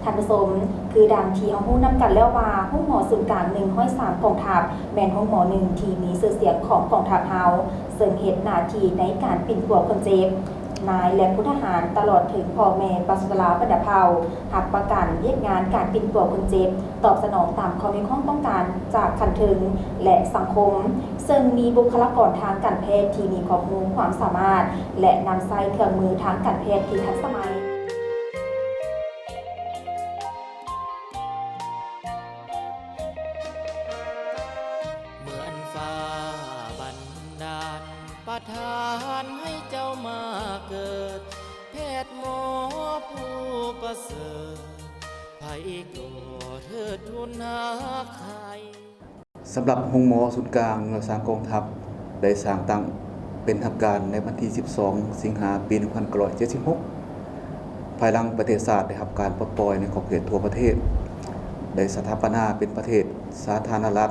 ທ່ານຜູ້ຊົມ, ຄືດັ່ງທີ່ເຮົາຮູ້ນຳກັນແລ້ວວ່າ ໂຮງໝໍສູນກາງໜຶ່ງຮ້ອຍສາມກອງທັບ ແມ່ນໂຮງໝໍໜຶ່ງທີ່ມີຊື່ສຽງຂອງກອງທັບເຮົາ, ເຊິ່ງເຮັດໜ້າທີ່ໃນການປິ່ນປົວຄົນເຈັບ. ນາຍ ແລະ ພົນທະຫານ ຕະຫຼອດເຖິງພໍ່ແມ່ປະຊາຊົນລາວບັນດາເຜົ່າ ຮັບປະກັນວຽກງານການປິ່ນປົວຄົນເຈັບ, ຕອບສະໜອງຕາມຂໍ້ຮຽກຮ້ອງຕ້ອງການຈາກຂັ້ນເທິງ ແລະ ສັງຄົມ, ເຊິ່ງມີບຸກຄະລາກອນທາງການແພດທີ່ມີຄວາມຮູ້ຄວາມສາມາດ ແລະ ນຳໃຊ້ເຄື່ອງມືທາງການແພດທີ່ທັນສະໄໝ. ເໝືອນຟ້າບັນດານປະທານໃຫ້ເຈົ້າມາເກີດ ແພດໝໍຜູ້ປະເສີດ ໃຜກໍເທີດທູນຮັກໃຄ. ສຳລັບໂຮງໝໍສູນກາງໜຶ່ງຮ້ອຍສາມກອງທັບ ໄດ້ສ້າງຕັ້ງເປັນທາງການໃນວັນທີສິບສອງ ສິງຫາ ປີໜຶ່ງພັນເກົ້າຮ້ອຍເຈັດສິບຫົກ ພາຍຫຼັງປະເທດຊາດໄດ້ຮັບການປົດປ່ອຍໃນຂອບເຂດທົ່ວປະເທດ, ໄດ້ສະຖາປະນາເປັນປະເທດສາທາລະນະລັດ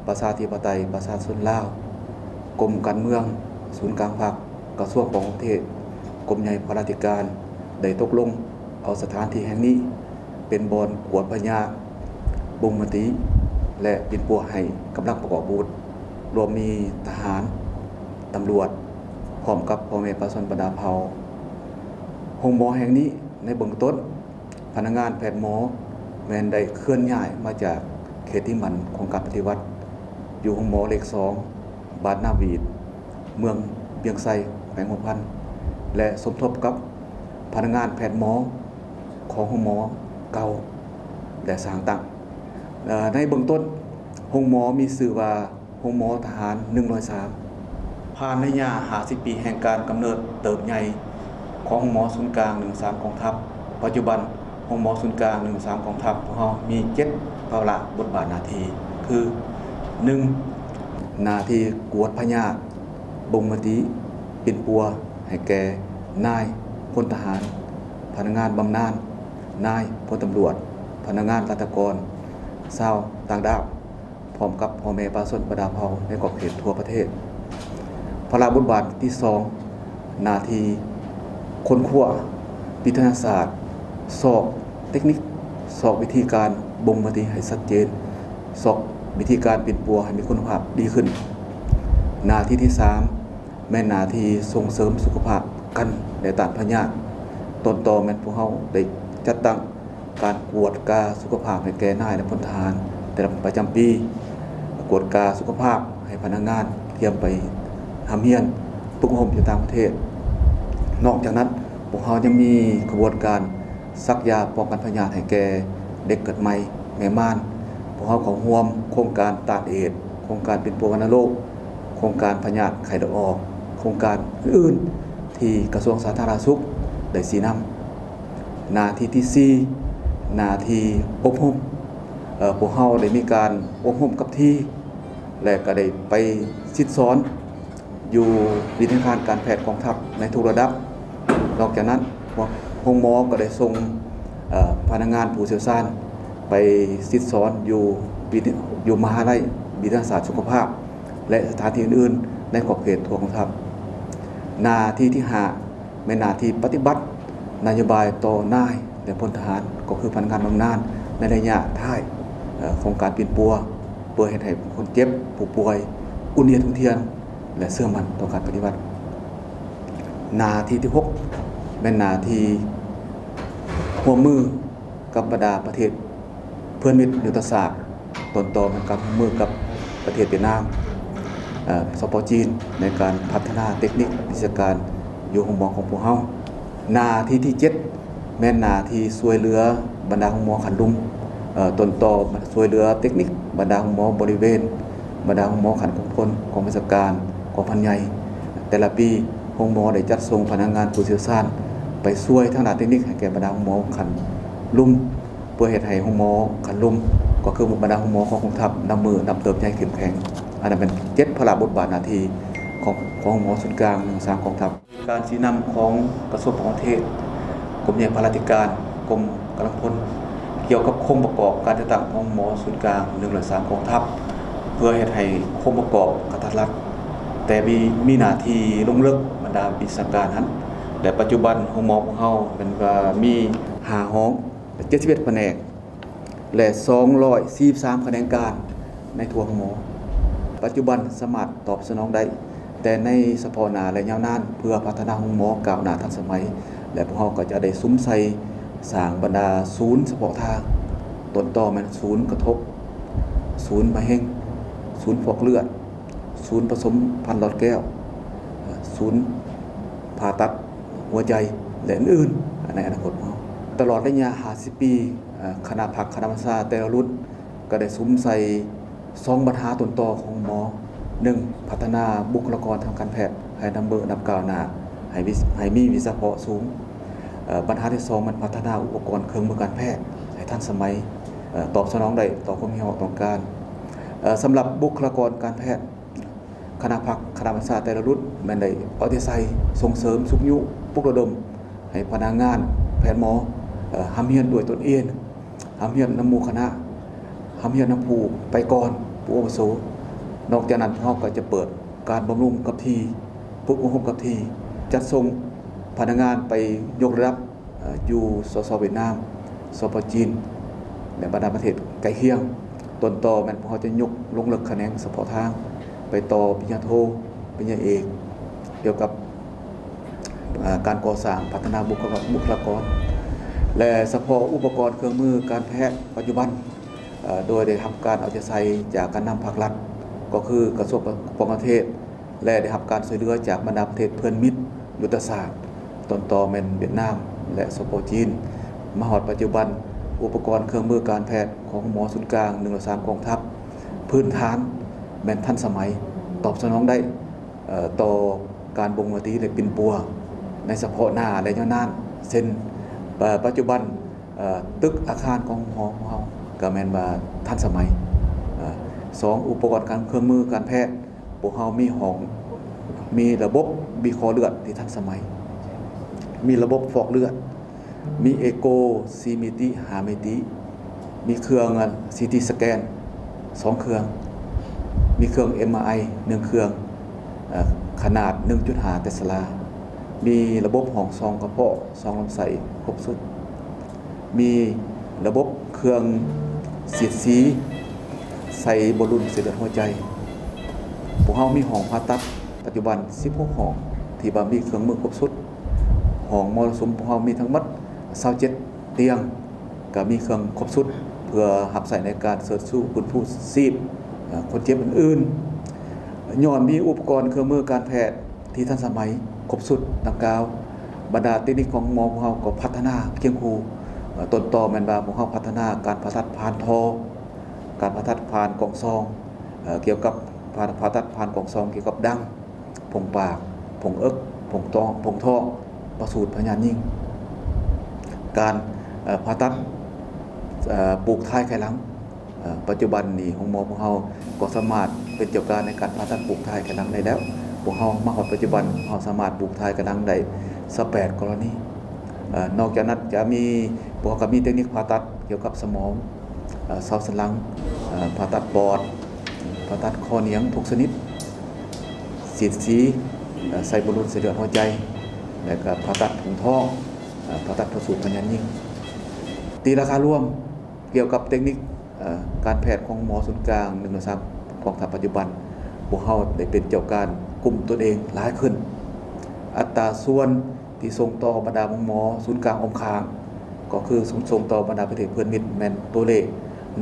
ປະຊາທິປະໄຕປະຊາຊົນລາວ, ກົມການເມືອງ, ສູນກາງພັກ, ກະຊວງການຕ່າງປະເທດ, ກົມໃຫຍ່ພະລາທິການ ໄດ້ຕົກລົງເອົາສະຖານທີ່ແຫ່ງນີ້ເປັນບ່ອນກວດພະຍາດ, ບົ່ງມະຕິ ແລະ ປິ່ນປົວໃຫ້ກຳລັງປະກອບອາວຸດ, ລວມມີທະຫານ, ຕຳຫຼວດ, ພ້ອມກັບພໍ່ແມ່ປະຊາຊົນບັນດາເຜົ່າ. ໂຮງໝໍແຫ່ງນີ້ໃນເບື້ອງຕົ້ນ ພະນັກງານແພດໝໍແມ່ນໄດ້ເຄື່ອນຍ້າຍມາຈາກເຂດທີ່ໝັ້ນຂອງການປະຕິວັດ ຢູ່ໂຮງໝໍເລກສອງ ບ້ານນາຫວີດ ເມືອງວຽງໄຊ ແຂວງຫົວພັນ ແລະ ສົມທົບກັບພະນັກງານແພດໝໍຂອງໂຮງໝໍເກົ່າ ແລະ ສ້າງຕັ້ງ. ເອີ ໃນເບື້ອງຕົ້ນ ໂຮງໝໍມີຊື່ວ່າ ໂຮງໝໍທະຫານໜຶ່ງຮ້ອຍສາມ ຜ່ານໄລຍະຫ້າສິບປີແຫ່ງການກຳເນີບເຕີບໃຫຍ່ຂອງໂຮງໝໍສູນກາງໜຶ່ງສາມກອງທັບ, ປັດຈຸບັນໂຮງໝໍສູນກາງໜຶ່ງສາມກອງທັບຂອງເຮົາມີເຈັດພາລະບົດບາດໜ້າທີ່ ຄື ໜຶ່ງ ໜ້າທີ່ກວດພະຍາດ, ບົ່ງມະຕິ, ປິ່ນປົວໃຫ້ແກ່ນາຍພົນທະຫານ, ພະນັກງານບຳນານ, ນາຍພົນຕຳຫຼວດ, ພະນັກງານລັດຖະກອນຊາວຕ່າງດ້າວ ພ້ອມກັບພໍ່ແມ່ປະຊາຊົນບັນດາເຜົ່າໃນຂອບເຂດທົ່ວປະເທດ. ພາລະບົດບາດທີສອງ ໜ້າທີ່ຄົ້ນຄວ້າວິທະຍາສາດ, ຊອກເຕັກນິກ, ຊອກວິທີການບົ່ງມະຕິໃຫ້ຊັດເຈນ, ຊອກວິທີການປິ່ນປົວໃຫ້ມີຄຸນນະພາບດີຂຶ້ນ. ໜ້າທີ່ທີສາມ ແມ່ນໜ້າທີ່ສົ່ງເສີມສຸຂະພາບກັນ ແລະ ຕ້ານພະຍາດ. ຕົ້ນຕໍແມ່ນພວກເຮົາໄດ້ຈັດຕັ້ງ ການກວດກາສຸຂະພາບໃຫ້ແກ່ນາຍ ແລະ ພົນທະຫານແຕ່ລະປະຈຳປີ, ກວດກາສຸຂະພາບໃຫ້ພະນັກງານກຽມໄປຮ່ຳຮຽນຝຶກອົບຮົມຢູ່ຕ່າງປະເທດ. ນອກຈາກນັ້ນ, ພວກເຮົາຍັງມີຂະບວນການສັກຢາປ້ອງກັນພະຍາດໃຫ້ແກ່ເດັກເກີດໃໝ່, ແມ່ມ່ານ. ພວກເຮົາເຂົ້າຮ່ວມໂຄງການຕ້ານເອດ, ໂຄງການປິ່ນປົວວັນນະໂລກ, ໂຄງການພະຍາດໄຂ້ເລືອດອອກ, ໂຄງການອື່ນໆທີ່ກະຊວງສາທາລະນະສຸກໄດ້ຊີ້ນຳ. ໜ້າທີ່ທີສີ່ ໜ້າທີ່ອົບຮົມ. ເອີ ພວກເຮົາໄດ້ມີການອົບຮົມກັບທີ່ ແລະ ກໍໄດ້ໄປສິດສອນຢູ່ວິທະຍາຄານການແພດກອງທັບໃນທຸກລະດັບ. ນອກຈາກນັ້ນ, ໂຮງໝໍກໍໄດ້ສົ່ງ ເອີ ພະນັກງານຜູ້ຊ່ຽວຊານໄປສິດສອນຢູ່ວິທະ ຢູ່ມະຫາໄລວິທະຍາສາດສຸຂະພາບ ແລະ ສະຖານທີ່ອື່ນໆໃນຂອບເຂດທົ່ວກອງທັບ. ໜ້າທີ່ທີຫ້າ ແມ່ນໜ້າທີ່ປະຕິບັດນະໂຍບາຍຕໍ່ນາຍ ແລະ ພົນທະຫານ ກໍຄືພະນັກງານບຳນານໃນໄລຍະທ້າຍ ເອີ ຂອງການປິ່ນປົວ ເພື່ອເຮັດໃຫ້ຄົນເຈັບ, ຜູ້ປ່ວຍ ອຸ່ນອຽນທຸ່ງທຽນ ແລະ ເຊື່ອໝັ້ນຕໍ່ການປະຕິບັດ. ໜ້າທີ່ທີຫົກ ແມ່ນໜ້າທີ່ຮ່ວມມືກັບບັນດາປະເທດ ເພື່ອນມິດຍຸດທະສາດ ຕົ້ນຕໍແມ່ນການຮ່ວມມືກັບປະເທດຫວຽດນາມ, ເອີ ສປ ຈີນ ໃນການພັດທະນາເຕັກນິກວິຊາການຢູ່ໂຮງໝໍຂອງພວກເຮົາ. ໜ້າທີ່ທີເຈັດ ແມ່ນໜ້າທີ່ຊ່ວຍເຫຼືອບັນດາໂຮງໝໍຂັ້ນລຸ່ມ, ເອີ ຕົ້ນຕໍຊ່ວຍເຫຼືອເຕັກນິກບັນດາໂຮງໝໍບໍລິເວນ, ບັນດາໂຮງໝໍຂັ້ນກອງພົນ, ກອງບັນຊາການ, ກອງພັນໃຫຍ່. ແຕ່ລະປີ ໂຮງໝໍໄດ້ຈັດສົ່ງພະນັກງານຜູ້ຊ່ຽວຊານໄປຊ່ວຍທາງດ້ານເຕັກນິກໃຫ້ແກ່ບັນດາໂຮງໝໍຂັ້ນລຸ່ມ ເພື່ອເຮັດໃຫ້ໂຮງໝໍຂັ້ນລຸ່ມ ກໍຄືບັນດາໂຮງໝໍຂອງກອງທັບ ນັບມື້ນັບເຕີບໃຫຍ່ເຂັ້ມແຂງ. ອັນນັ້ນແມ່ນເຈັດພາລະບົດບາດໜ້າທີ່ຂອງ ຂອງໂຮງໝໍສູນກາງໜຶ່ງສາມກອງທັບ. ການຊີ້ນຳຂອງກະຊວງປະກອບປະເທດ, ກົມໃຫຍ່ພະລາທິການ, ກົມກຳລັງພົນ ກ່ຽວກັບໂຄງປະກອບການຈັດຕັ້ງຂອງໂຮງໝໍສູນກາງໜຶ່ງຮ້ອຍສາມກອງທັບ ເພື່ອເຮັດໃຫ້ໂຄງປະກອບກະທັດລັດ, ແຕ່ມີ ມີໜ້າທີ່ລົງເລິກບັນດາວິຊາການຫັ້ນ. ແລະ ປັດຈຸບັນໂຮງໝໍຂອງເຮົາແມ່ນວ່າມີຫ້າຫ້ອງ, ເຈັດສິບເອັດພະແນກ ແລະ ສອງຮ້ອຍສີ່ສິບສາມຂະແໜງການໃນທົ່ວໂຮງໝໍ ປັດຈຸບັນສາມາດຕອບສະໜອງໄດ້ແຕ່ໃນສະເພາະໜ້າ ແລະ ຍາວນານ ເພື່ອພັດທະນາໂຮງໝໍກ້າວໜ້າທັນສະໄໝ ແລະ ພວກເຮົາກໍຈະໄດ້ສຸມໃສ່ສ້າງບັນດາສູນສະເພາະທາງ ຕົ້ນຕໍແມ່ນສູນກະທົບ, ສູນມະເຮັງ, ສູນຟອກເລືອດ, ສູນປະສົມພັນຫຼອດແກ້ວ, ສູນຜ່າຕັດຫົວໃຈ ແລະ ອື່ນໆ ໃນອະນາຄົດຂອງເຮົາ. ຕະຫຼອດໄລຍະຫ້າສິບປີ, ຄະນະພັກຄະນະບັນຊາແຕ່ລະລຸ້ນ ກໍໄດ້ສຸມໃສ່ສອງບັນຫາຕົ້ນຕໍຂອງໂຮງໝໍ. ໜຶ່ງ, ພັດທະນາບຸກຄະລາກອນທາງການແພດໃຫ້ນັບມື້ນັບກ້າວໜ້າ, ໃຫ້ວິ ໃຫ້ມີວິຊາສະເພາະສູງ. ບັນຫາທີສອງ ແມ່ນພັດທະນາອຸປະກອນເຄື່ອງມືການແພດໃຫ້ທັນສະໄໝ, ຕອບສະໜອງໄດ້ຕໍ່ຄວາມຮຽກຮ້ອງຕ້ອງການ. ສຳລັບບຸກຄະລາກອນການແພດ, ຄະນະພັກຄະນະບັນຊາແຕ່ລະລຸ້ນແມ່ນໄດ້ເອົາໃຈໃສ່ສົ່ງເສີມຊຸກຍູ້ປຸກລະດົມໃຫ້ພະນັກງານແພດໝໍ ເອີ ຮ່ຳຮຽນດ້ວຍຕົນເອງ, ຮ່ຳຮຽນນຳໝູ່ຄະນະ, ຮ່ຳຮຽນນຳຜູ້ໄປກ່ອນ, ຜູ້ອາວຸໂສ. ນອກຈາກນັ້ນ ພວກເຮົາກໍຈະເປີດການບຳລຸງກັບທີ່, ຝຶກອົບຮົມກັບທີ່, ຈັດສົ່ງພະນັກງານໄປຍົກລະດັບ ເອີ ຢູ່ ສສ ຫວຽດນາມ, ສປ ຈີນ ແລະ ບັນດາປະເທດໃກ້ຄຽງ. ຕົ້ນຕໍແມ່ນພວກເຮົາຈະຍົກລົງເລິກຂະແໜງສະເພາະທາງ ໄປຕໍ່ປະລິນຍາໂທ, ປະລິນຍາເອກ ກ່ຽວກັບ ເອີ ການກໍ່ສ້າງພັດທະນາບຸກຄະລາກອນ ແລະ ສະເພາະອຸປະກອນເຄື່ອງມືການແພດປັດຈຸບັນ ເອີ ໂດຍໄດ້ຮັບການເອົາໃຈໃສ່ຈາກການນຳພາກລັດ ກໍຄືກະຊວງການຕ່າງປະເທດ ແລະ ໄດ້ຮັບການຊ່ວຍເຫຼືອຈາກບັນດາປະເທດເພື່ອນມິດຍຸດທະສາດ, ຕົ້ນຕໍແມ່ນຫວຽດນາມ ແລະ ສປ ຈີນ. ມາຮອດປັດຈຸບັນ, ອຸປະກອນເຄື່ອງມືການແພດຂອງໂຮງໝໍສູນກາງໜຶ່ງສາມກອງທັບ ພື້ນຖານແມ່ນທັນສະໄໝ, ຕອບສະໜອງໄດ້ ເອີ ຕໍ່ການບົ່ງບອກຕີ ແລະ ປິ່ນປົວໃນສະເພາະໜ້າ ແລະ ຍາວນານ. ເຊັ່ນ, ເອີ ປັດຈຸບັນ ເອີ ຕຶກອາຄານຂອງໂຮງໝໍຂອງເຮົາກໍແມ່ນວ່າທັນສະໄໝ. ເອີ ສອງ, ອຸປະກອນການເຄື່ອງມືການແພດ, ພວກເຮົາມີຫ້ອງ, ມີລະບົບວິເຄາະເລືອດທີ່ທັນສະໄໝ, ມີລະບົບຟອກເລືອດ, ມີເອໂກສີ່ມິຕິ, ຫ້າມິຕິ, ມີເຄື່ອງ ເອີ ຊີທີສະແກນສອງເຄື່ອງ, ມີເຄື່ອງເອັມອາໄອໜຶ່ງເຄື່ອງ, ເອີ ຂະໜາດໜຶ່ງຈຸດຫ້າເຕັສລາ, ມີລະບົບຫ້ອງສ່ອງກະເພາະ, ສ່ອງລຳໄສ້ຄົບຊຸດ, ມີລະບົບເຄື່ອງສີດສີໃສ່ໂບລຸນເສັ້ນເລືອດຫົວໃຈ. ພວກເຮົາມີຫ້ອງຜ່າຕັດປັດຈຸບັນສິບຫົກຫ້ອງ ທີ່ວ່າມີເຄື່ອງມືຄົບຊຸດ. ຫ້ອງມໍລະສຸມພວກເຮົາມີທັງໝົດຊາວເຈັດຕຽງ, ກໍມີເຄື່ອງຄົບຊຸດ ເພື່ອຮັບໃຊ້ໃນການເສີດຊູຟື້ນຟູຊີບ ເອີ ຄົນເຈັບອື່ນໆ. ຍ້ອນມີອຸປະກອນເຄື່ອງມືການແພດ ທີ່ທັນສະໄໝຄົບຊຸດດັ່ງກ່າວ, ບັນດາເຕັກນິກຂອງໂຮງໝໍພວກເຮົາກໍພັດທະນາຄຽງຄູ່. ເອີ ຕົ້ນຕໍແມ່ນວ່າພວກເຮົາພັດທະນາການຜ່າຕັດຜ່ານທໍ່, ການຜ່າຕັດຜ່ານກ້ອງສ່ອງ, ເອີ ກ່ຽວກັບຜ່າ ຜ່າຕັດຜ່ານກ້ອງສ່ອງກ່ຽວກັບດັງ, ຜົງປາກ, ຜົງເອິກ, ຜົງທ້ອງ, ຜົງທ້ອງ, ປະສູດພະຍາດຍິງ, ການ ເອີ ຜ່າຕັດ ເອີ ປູກຖ່າຍໄຂ່ຫຼັງ. ເອີ ປັດຈຸບັນນີ້ໂຮງໝໍພວກເຮົາກໍສາມາດເປັນເຈົ້າການໃນການຜ່າຕັດປູກຖ່າຍໄຂ່ຫຼັງໄດ້ແລ້ວ. ພວກເຮົາມາຮອດປັດຈຸບັນ ເຮົາສາມາດປູກຖ່າຍໄຂ່ຫຼັງໄດ້ຊາວແປດກໍລະນີ. ເອີ ນອກຈາກນັ້ນຈະມີ ພວກເຮົາກໍມີເຕັກນິກຜ່າຕັດກ່ຽວກັບສະໝອງ, ເອີ ເສົາສັນຫຼັງ, ເອີ ຜ່າຕັດປອດ, ຜ່າຕັດຂໍ້ໜຽງທຸກຊະນິດ, ສີດສີ, ເອີ ໃສ່ໂບລຸນເສັ້ນເລືອດຫົວໃຈ ແລະ ກໍຜ່າຕັດຖົງທ້ອງ, ເອີ ຜ່າຕັດປະສູດພະຍາດຍິງ. ຕີລາຄາລວມ ກ່ຽວກັບເຕັກນິກ ເອີ ການແພດຂອງໂຮງໝໍສູນກາງໜຶ່ງສາມກອງທັບປັດຈຸບັນ, ພວກເຮົາໄດ້ເປັນເຈົ້າການກຸ່ມຕົນເອງຫຼາຍຂຶ້ນ. ອັດຕາສ່ວນທີ່ສົ່ງຕໍ່ບັນດາໂຮງໝໍສູນກາງອ້ອມຂ້າງ ກໍຄືສົ່ງຕໍ່ບັນດາປະເທດເພື່ອນມິດ ແມ່ນຕົວເລກ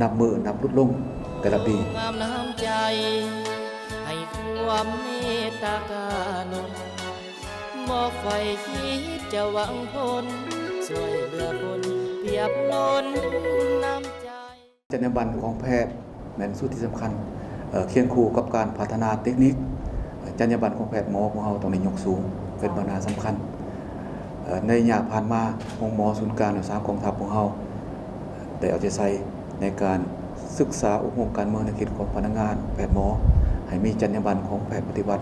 ນັບມື້ນັບຫຼຸດລົງແຕ່ລະປີ. ງາມນ້ຳໃຈ ໃຫ້ຄວາມເມດຕາກາໜຸນ ບໍ່ໄຟຄິດຈະຫວັງຜົນ ຊ່ວຍເຫຼືອຄົນປຽບລົ້ນນ້ຳໃຈ. ຈັນຍາບັນຂອງແພດແມ່ນສຸດທີ່ສຳຄັນ, ເອີ ຄຽງຄູ່ກັບການພັດທະນາເຕັກນິກ, ເອີ ຈັນຍາບັນຂອງແພດໝໍຂອງເຮົາຕ້ອງໄດ້ຍົກສູງເປັນບັນຫາສຳຄັນ. ເອີ ໃນໄລຍະຜ່ານມາ, ໂຮງໝໍສູນກາງໜຶ່ງສາມກອງທັບຂອງເຮົາໄດ້ເອົາໃຈໃສ່ໃນການສຶກສາອົບຮົມການເມືອງແນວຄິດຂອງພະນັກງານແພດໝໍ ໃຫ້ມີຈັນຍາບັນຂອງແພດປະຕິວັດ.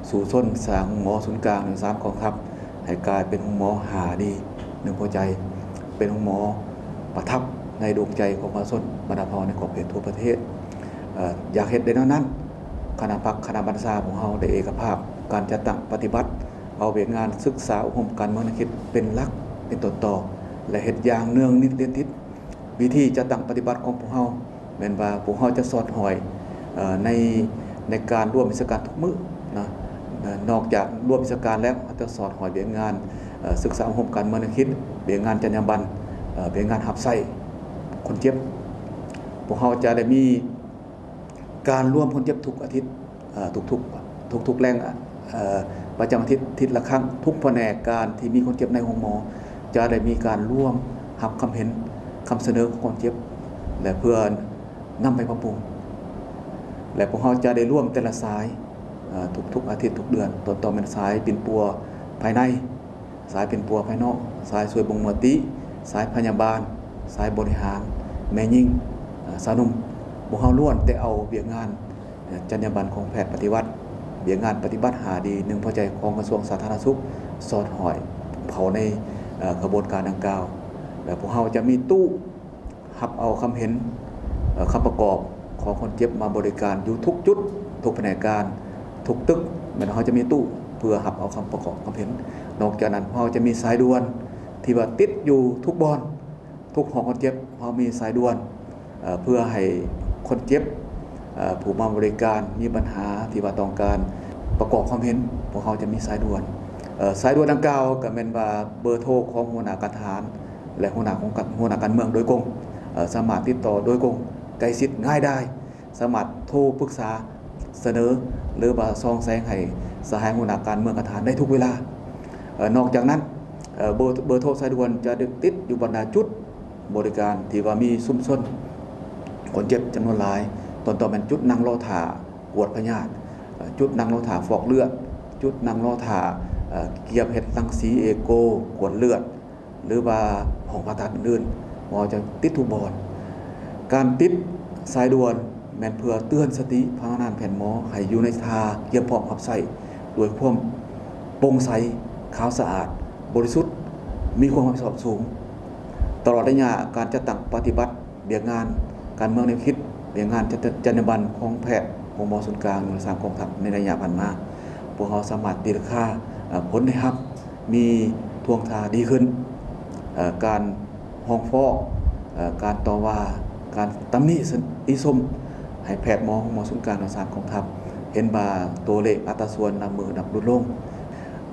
ສູ້ຊົນສ້າງໂຮງໝໍສູນກາງໜຶ່ງສາມກອງທັບ ໃຫ້ກາຍເປັນໂຮງໝໍຫ້າດີໜຶ່ງຫົວໃຈ, ເປັນໂຮງໝໍປະທັບໃນດວງໃຈຂອງປະຊາຊົນບັນດາເຜົ່າໃນຂອບເຂດທົ່ວປະເທດ. ເອີ ຢາກເຮັດໄດ້ແນວນັ້ນ, ຄະນະພັກຄະນະບັນຊາຂອງເຮົາໄດ້ເອກະພາບການຈັດຕັ້ງປະຕິບັດ ເອົາວຽກງານສຶກສາອົບຮົມການເມືອງແນວຄິດເປັນຫຼັກເປັນຕົ້ນຕໍ ແລະ ເຮັດຢ່າງເນື່ອງນິດລຽນຕິດ. ວິທີຈັດຕັ້ງປະຕິບັດຂອງພວກເຮົາແມ່ນວ່າ ພວກເຮົາຈະສອດຫ້ອຍ ເອີ ໃນ ໃນການລວມວິຊາການທຸກມື້ນະ. ນອກຈາກລວມວິຊາການແລ້ວ ເຮົາຈະສອດຫ້ອຍວຽກງານ ເອີ ສຶກສາອົບຮົມການເມືອງແນວຄິດ, ວຽກງານຈັນຍາບັນ, ເອີ ວຽກງານຮັບໃຊ້ຄົນເຈັບ. ພວກເຮົາຈະໄດ້ມີການລວມຄົນເຈັບທຸກອາທິດ ເອີ ທຸກໆ ທຸກໆແລງ ເອີ ປະຈຳອາທິດ ທິດລະຄັ້ງ. ທຸກພະແນກການທີ່ມີຄົນເຈັບໃນໂຮງໝໍ ຈະໄດ້ມີການລວມຮັບຄຳເຫັນ, ຄຳສະເໜີຂອງຄົນເຈັບ ແລະ ເພື່ອນຳໄປປັບປຸງ. ແລະ ພວກເຮົາຈະໄດ້ລວມແຕ່ລະສາຍ ເອີ ທຸກໆອາທິດ, ທຸກເດືອນ, ຕົ້ນຕໍແມ່ນສາຍປິ່ນປົວພາຍໃນ, ສາຍປິ່ນປົວພາຍນອກ, ສາຍຊ່ວຍບົ່ງເມືອຕິ, ສາຍພະຍາບານ, ສາຍບໍລິຫານ, ແມ່ຍິງ, ເອີ ຊາວໜຸ່ມ. ພວກເຮົາລ້ວນແຕ່ເອົາວຽກງານ ເອີ ຈັນຍາບັນຂອງແພດປະຕິບັດ, ວຽກງານປະຕິບັດຫ້າດີ ໜຶ່ງພໍໃຈຂອງກະຊວງສາທາລະນະສຸກ ສອດຫ້ອຍເຂົ້າໃນ ເອີ ຂະບວນການດັ່ງກ່າວ. ແລະ ພວກເຮົາຈະມີຕູ້ຮັບເອົາຄຳເຫັນ, ເອີ ຄຳປະກອບຂອງຄົນເຈັບມາບໍລິການຢູ່ທຸກຈຸດ, ທຸກພະແນກການ, ທຸກຕຶກ. ແມ່ນເຮົາຈະມີຕູ້ເພື່ອຮັບເອົາຄຳປະກອບຄຳເຫັນ. ນອກຈາກນັ້ນ ພວກເຮົາຈະມີສາຍດ່ວນທີ່ວ່າຕິດຢູ່ທຸກບ່ອນ, ທຸກຫ້ອງຄົນເຈັບ ເຮົາມີສາຍດ່ວນ ເອີ ເພື່ອໃຫ້ຄົນເຈັບ ເອີ ຜູ້ມາບໍລິການມີບັນຫາທີ່ວ່າຕ້ອງການປະກອບຄວາມເຫັນ, ພວກເຮົາຈະມີສາຍດ່ວນ. ເອີ ສາຍດ່ວນດັ່ງກ່າວກໍແມ່ນວ່າເບີໂທຂອງຫົວໜ້າການທະຫານ ແລະ ຫົວໜ້າຂອງການ ຫົວໜ້າການເມືອງໂດຍກົງ, ເອີ ສາມາດຕິດຕໍ່ໂດຍກົງ, ໃກ້ຊິດ, ງ່າຍດາຍ, ສາມາດໂທປຶກສາ, ສະເໜີ ຫຼືວ່າສ່ອງແສງໃຫ້ສະຫາຍຫົວໜ້າການເມືອງການທະຫານໄດ້ທຸກເວລາ. ເອີ ນອກຈາກນັ້ນ ເອີ ເບີ ເບີໂທສາຍດ່ວນຈະໄດ້ຕິດຢູ່ບັນດາຈຸດບໍລິການທີ່ວ່າມີຊຸມຊົນຄົນເຈັບຈຳນວນຫຼາຍ, ຕົ້ນຕໍແມ່ນຈຸດນັ່ງລໍຖ້າກວດພະຍາດ, ເອີ ຈຸດນັ່ງລໍຖ້າຟອກເລືອດ, ຈຸດນັ່ງລໍຖ້າ ເອີ ກຽມເຮັດລັງສີເອໂກກວດເລືອດ ຫຼືວ່າຫ້ອງຜ່າຕັດອື່ນໆ ໝໍຈະຕິດທຸກບ່ອນ. ການຕິດສາຍດ່ວນແມ່ນເພື່ອເຕືອນສະຕິພະນັກງານແພດໝໍໃຫ້ຢູ່ໃນທ່າກຽມພ້ອມຮັບໃຊ້ດ້ວຍຄວາມໂປ່ງໃສ, ຂາວສະອາດ, ບໍລິສຸດ, ມີຄວາມຮັບຜິດຊອບສູງ. ຕະຫຼອດໄລຍະການຈັດຕັ້ງປະຕິບັດວຽກງານການເມືອງແນວຄິດ, ວຽກງານຈັນ ຈັນຍາບັນຂອງແພດໂຮງໝໍສູນກາງໜ່ວຍສາມກອງທັບໃນໄລຍະຜ່ານມາ, ພວກເຮົາສາມາດຕີລາຄາ ເອີ ຜົນໄດ້ຮັບ ມີທ່ວງທ່າດີຂຶ້ນ. ເອີ ການຮ້ອງຟ້ອງ, ເອີ ການຕໍ່ວ່າ, ການຕຳໜິຕິຊົມໃຫ້ແພດໝໍ ໂຮງໝໍສູນກາງທັງສາມກອງທັບ ເຫັນວ່າຕົວເລກອັດຕາສ່ວນນັບມື້ນັບຫຼຸດລົງ.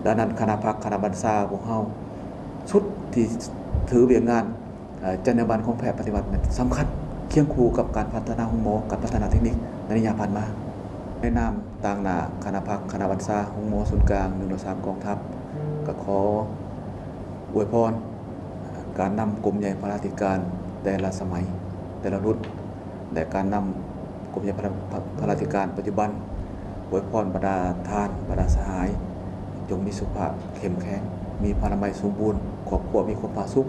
ດັ່ງນັ້ນ ຄະນະພັກຄະນະບັນຊາພວກເຮົາ ຊຸດທີ່ຖືວຽກງານ ເອີ ຈັນຍາບັນຂອງແພດປະຕິບັດແມ່ນສຳຄັນ ຄຽງຄູ່ກັບການພັດທະນາໂຮງໝໍ, ການພັດທະນາເຕັກນິກໃນໄລຍະຜ່ານມາ. ໃນນາມຕາງໜ້າຄະນະພັກຄະນະບັນຊາໂຮງໝໍສູນກາງໜຶ່ງໜ່ວຍສາມກອງທັບ ກໍຂໍອວຍພອນການນຳກົມໃຫຍ່ພະລາທິການແຕ່ລະສະໄໝ, ແຕ່ລະລຸ້ນ ແລະ ການນຳກົມໃຫຍ່ພະລາ ພະລາທິການປັດຈຸບັນ ອວຍພອນບັນດາທ່ານ, ບັນດາສະຫາຍ ຈົ່ງມີສຸຂະພາບເຂັ້ມແຂງ, ມີພະລານາໄມສົມບູນ, ຄອບຄົວມີຄວາມຜາສຸກ,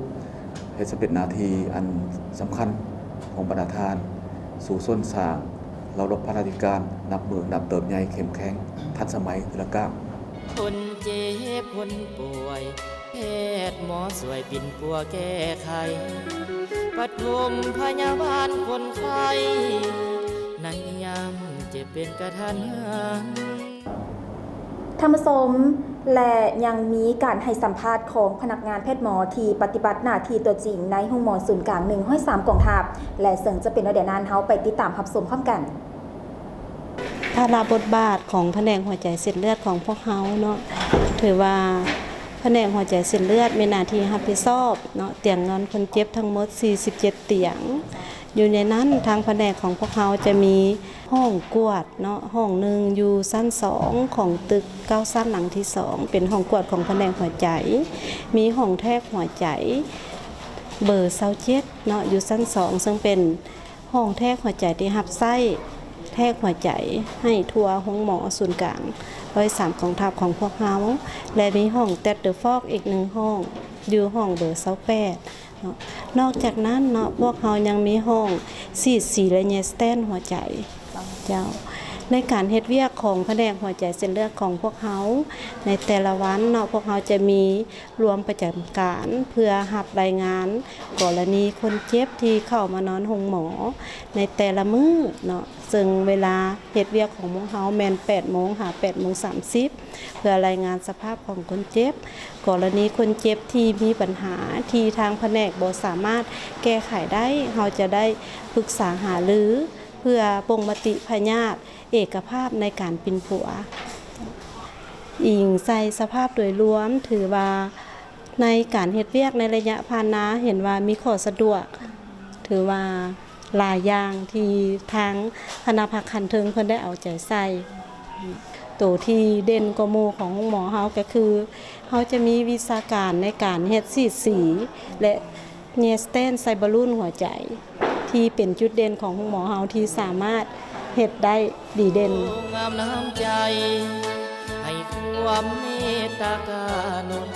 ເຮັດສຳເລັດໜ້າທີ່ອັນສຳຄັນຂອງບັນດາທ່ານ, ສູ້ຊົນສ້າງລະບົບພະລາທິການນັບມື້ນັບເຕີບໃຫຍ່ເຂັ້ມແຂງ, ທັນສະໄໝເທື່ອລະກ້າວ. ຄົນເຈັບຄົນປ່ວຍ ແພດໝໍຊ່ວຍປິ່ນປົວແກ້ໄຂ, ປະຖົມພະຍາບານຄົນໄຂ້ ໃນຍາມເຈັບເປັນກະທັນຫັນ. ທ່ານຜູ້ຊົມ ແລະ ຍັງມີການໃຫ້ສຳພາດຂອງພະນັກງານແພດໝໍທີ່ປະຕິບັດໜ້າທີ່ຕົວຈິງໃນໂຮງໝໍສູນກາງໜຶ່ງຮ້ອຍສາມກອງທັບ ແລະ ເຊິ່ງຈະເປັນແນວໃດນັ້ນ ເຮົາໄປຕິດຕາມຮັບຊົມພ້ອມກັນ. ພາລະບົດບາດຂອງພະແນກຫົວໃຈເສັ້ນເລືອດຂອງພວກເຮົາເນາະ, ຖືວ່າພະແນກຫົວໃຈເສັ້ນເລືອດມີໜ້າທີ່ຮັບຜິດຊອບເນາະ, ຕຽງນອນຄົນເຈັບທັງໝົດສີ່ສິບເຈັດຕຽງ. ຢູ່ໃນນັ້ນ ທາງພະແນກຂອງພວກເຮົາຈະມີຫ້ອງກວດເນາະ, ຫ້ອງໜຶ່ງຢູ່ຊັ້ນສອງຂອງຕຶກເກົ້າຊັ້ນຫຼັງທີສອງ ເປັນຫ້ອງກວດຂອງພະແນກຫົວໃຈ, ມີຫ້ອງແທກຫົວໃຈເບີຊາວເຈັດເນາະ ຢູ່ຊັ້ນສອງ ເຊິ່ງເປັນ ຫ້ອງແທກຫົວໃຈທີ່ຮັບໃຊ້ແທກຫົວໃຈໃຫ້ທົ່ວໂຮງໝໍສູນກາງຮ້ອຍສາມກອງທັບຂອງພວກເຮົາ ແລະ ມີຫ້ອງແຕັດເດີຟອກອີກໜຶ່ງຫ້ອງ ຢູ່ຫ້ອງເບີຊາວແປດເນາະ. ນອກຈາກນັ້ນເນາະ ພວກເຮົາຍັງມີຫ້ອງສີດສີ ແລະ ແຍສແຕນຫົວໃຈເຈົ້າ. ໃນການເຮັດວຽກຂອງພະແນກຫົວໃຈເສັ້ນເລືອດຂອງພວກເຮົາ ໃນແຕ່ລະວັນເນາະ ພວກເຮົາຈະມີລວມປະຈຳການ ເພື່ອຮັບລາຍງານກໍລະນີຄົນເຈັບທີ່ເຂົ້າມານອນໂຮງໝໍໃນແຕ່ລະມື້ເນາະ. ເຊິ່ງເວລາເຮັດວຽກຂອງພວກເຮົາແມ່ນແປດໂມງຫາແປດໂມງສາມສິບ ເພື່ອລາຍງານສະພາບຂອງຄົນເຈັບ. ກໍລະນີຄົນເຈັບທີ່ມີບັນຫາທີ່ທາງພະແນກບໍ່ສາມາດແກ້ໄຂໄດ້, ເຮົາຈະໄດ້ປຶກສາຫາລືເພື່ອບົ່ງມະຕິພະຍາດເອກະພາບໃນການປິ່ນປົວ. ອີງໃສ່ສະພາບໂດຍລວມ, ຖືວ່າໃນການເຮັດວຽກໃນໄລຍະຜ່ານມາ ເຫັນວ່າມີຂໍ້ສະດວກ ຖືວ່າຫຼາຍຢ່າງທີ່ທາງຄະນະພັກຂັ້ນເທິງເພິ່ນໄດ້ເອົາໃຈໃສ່. ໂຕທີ່ເດັ່ນກວ່າໝູ່ຂອງໂຮງໝໍເຮົາກໍຄື ເຮົາຈະມີວິຊາການໃນການເຮັດສີດສີ ແລະ ແຍສແຕນໃສ່ບາລູນຫົວໃຈ ທີ່ເປັນຈຸດເດັ່ນຂອງໂຮງໝໍເຮົາທີ່ສາມາດເຮັດໄດ້ດີເດັ່ນ. ງາມນ້ຳໃຈ ໃຫ້ຄວາມເມດຕາກາໜົດ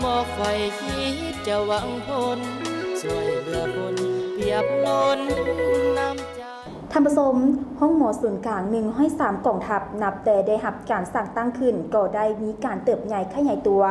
ບໍ່ໃຝ່ຄິດຈະຫວັງຜົນ ຊ່ວຍເຫຼືອຄົນປຽບລົ້ນນ້ຳໃຈ. ທ່ານຜູ້ຊົມ, ໂຮງໝໍສູນກາງໜຶ່ງຮ້ອຍສາມກອງທັບ ນັບແຕ່ໄດ້ຮັບການສ້າງຕັ້ງຂຶ້ນ ກໍໄດ້ມີການເຕີບໃຫຍ່ຂະຫຍາຍຕົວ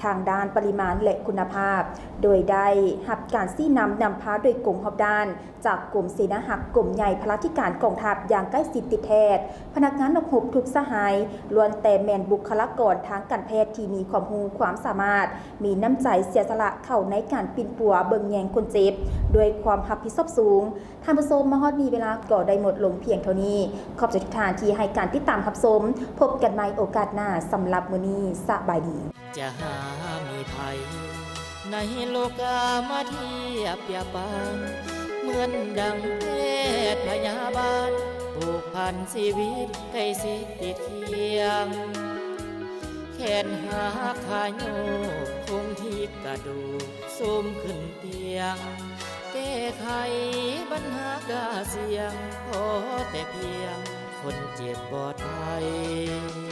ທາງດ້ານປະລິມານ ແລະ ຄຸນນະພາບ, ໂດຍໄດ້ຮັບການຊີ້ນຳນຳພາໂດຍກົງຮອບດ້ານ ຈາກກົມເສນາຮັກ ກົມໃຫຍ່ພະລາທິການກອງທັບຢ່າງໃກ້ຊິດຕິດແທດ. ພະນັກງານນັກຮົບທຸກສະຫາຍ ລ້ວນແຕ່ແມ່ນບຸກຄະລາກອນທາງການແພດທີ່ມີຄວາມຮູ້ຄວາມສາມາດ, ມີນ້ຳໃຈເສຍສະຫຼະເຂົ້າໃນການປິ່ນປົວເບິ່ງແຍງຄົນເຈັບ ດ້ວຍຄວາມຮັບຜິດຊອບສູງ. ທ່ານຜູ້ຊົມ, ມາຮອດນີ້ເວລາກໍໄດ້ໝົດລົງພຽງເທົ່ານີ້. ຂອບໃຈທຸກທ່ານທີ່ໃຫ້ການຕິດຕາມຮັບຊົມ. ພົບກັນໃໝ່ໂອກາດໜ້າ. ສຳລັບມື້ນີ້, ສະບາຍດີ. ຈະຫາມີໃຜໃນໂລກາມາທຽບປຽບປານ ເໝືອນດັ່ງແພດພະຍາບານ ຜູກພັນຊີວິດໃກ້ຊິດຕິດຄຽງ ແຂນຫັກຂາໂຍກຄົງທີ່ກະດູກ ໂຊມຂຶ້ນຕຽງ ແກ້ໄຂບັນຫາກາສ່ຽງ ຂໍແຕ່ພຽງຄົນເຈັບປອດໄພ.